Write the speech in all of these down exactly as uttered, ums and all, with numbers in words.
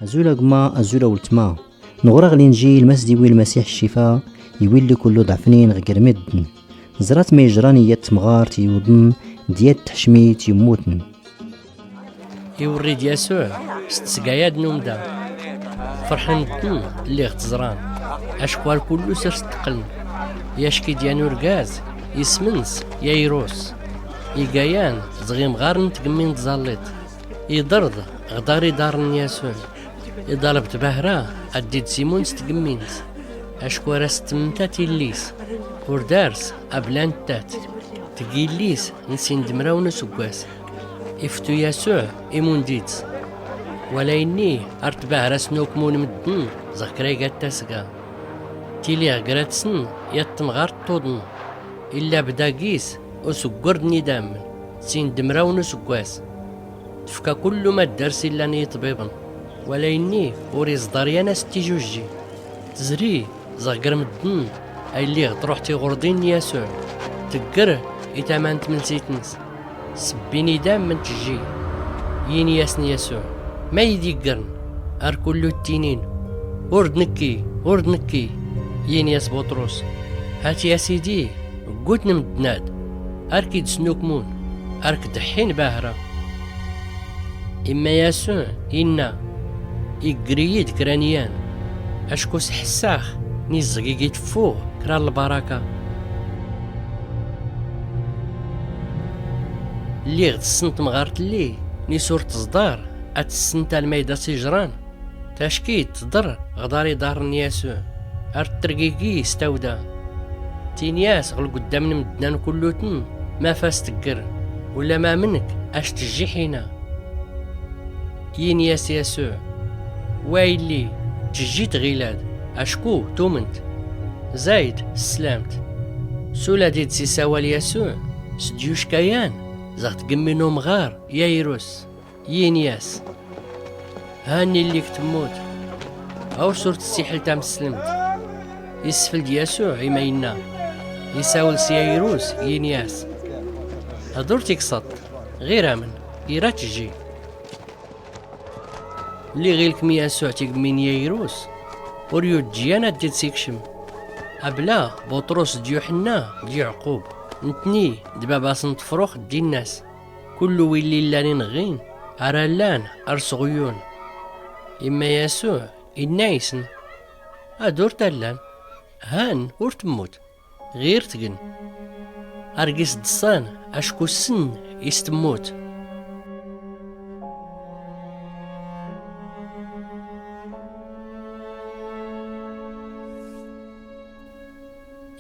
Azul a gma, azul a wltma. Nɣur-aɣ linjil, ma s-d-iwwi lmasiḥ ccifa, iwwi-lli kullu ḍɛfnin ɣ-grmdd. Ẓrat ma ijran i yat tmɣart iwḍn d yat tḥcmit immutn. Iwrri-d yasuɛ s-tsgayad n-umda. Frḥn mddn lliɣ-t-ẓran, acku ar kullu sers-tqln. Yack-id yan urgaz ism-ns yayrus, iga yan zɣ-imɣarn n-tgmmi n-tẓallit. Iḍr-ḍ ɣ-ḍar iḍarn n-yasuɛ, iḍalb tbahra ad-d-id-simun s-tgmmi-ns, acku ar-as-tmmta tilli-s ur d-ars abla n-ttat. Tgilli-s n-sin d-mraw n-usggwas. Iftu yasuɛ imun-d-its. Wala inni ar-tbahra s-nukmun mddn zɣ-kraygat tasga. Tili ɣ-grat-sn yat tmɣart tuḍn. Illa bdagis usggwr d-nidamn sin d-mraw n-usggwas. Tfka kullu ma d-ars illan i-iṭbiɓn. Wala inni ur-iẓḍar yan as-tijujji. Tzri zɣ-gr mddn ay lliɣ-ṭruḥ tiɣurḍin n-yasuɛ. Tggr i-tama n-tmnsit-ns. Sbbin idamn n-tjji. Yin-yasn yasuɛ, ma-yi-d-iggrn? Ar kullu ttinin, ur d-nkki, ur d-nkki. Yin-yas buṭrus, hat-i a sidi, ggutn mddn-ad, ar-k-id-snukmun, ar-k-dḥḥin bahra. Imma yasuɛ inna, iggr-iyi-d kra n-yan, acku s-ḥssaɣ n-iẓẓgigi-d ffuɣ kra n-lbaraka. Lliɣ-d ssn tmɣart-lli nis ur-tẓḍar ad-tssnt alma-id as-ijran. Tackit tḍr ɣ-ḍar iḍarn n-yasuɛ, ar-ttrgigi s-tawda. Tin-yas ɣ-lguddam n-mddn-an kullutn, maf as-tggr, ulamma mnk act-tjji ḥina. Yin-yas yasuɛ, wa illi, tjji tɣilad, acku tumnt. Zayd s-slamt. Sula d-id-s-isawal yasuɛ s-d-yucka yan zɣ-tgmmi n-umɣar yayrus. Yin-yas, han illi-k tmmut, a-ws ur-tssiḥl tamslemt. Isfld yasuɛ i ma-inna, isawl s-yayrus yin-yas, ad-ur-tikṣṭ, ɣir-amn, ira-tjji. Lliɣ ilkm yasuɛ tigmmi n-yayrus, ur-yujji yan ad-id-sikcm. Abla buṭrus d-yuḥnna d-yuɛqub, ntni d-babas n-tfrux d-inna-s, kullu wi-lli illan inɣin, ara llan ar-s-ɣyun. Imma yasuɛ inna-isn, ad-ur-tallan, han ur-tmmut, ɣir-tgn. Ar-gis-d-ṣṣan acku ssn is-tmmut.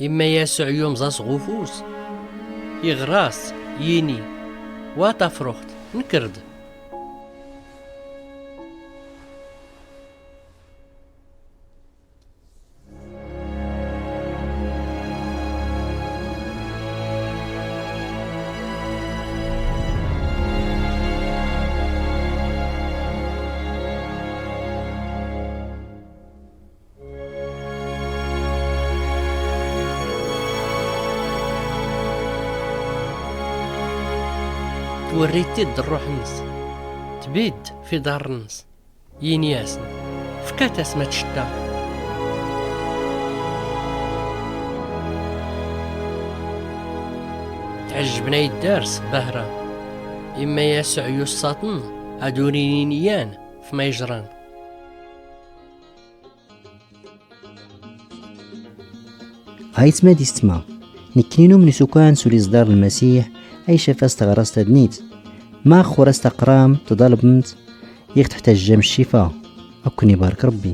Imma yasuɛ yumẓ-as ɣ-ufus, iɣr-as, yini, wa tafruxt, nkr-d. Twrri-t-id d-rruḥ-ns, tbidd f-iḍarr-ns. Yini-asn, fkat-as ma tctta. Tɛjjbn a-idars bahra. Imma yasuɛ yuṣṣaṭn ad-ur-inin iyan f-ma ijran. Aytma d-istma, nekkni numn s-ukan s-ul-iẓḍar n-lmasiḥ, ay cafas taɣrast tadnit. Max ur-as-taqram, tḍalbmt, iɣ-tḥtajjam ccifa, akk n-ibark rbbi.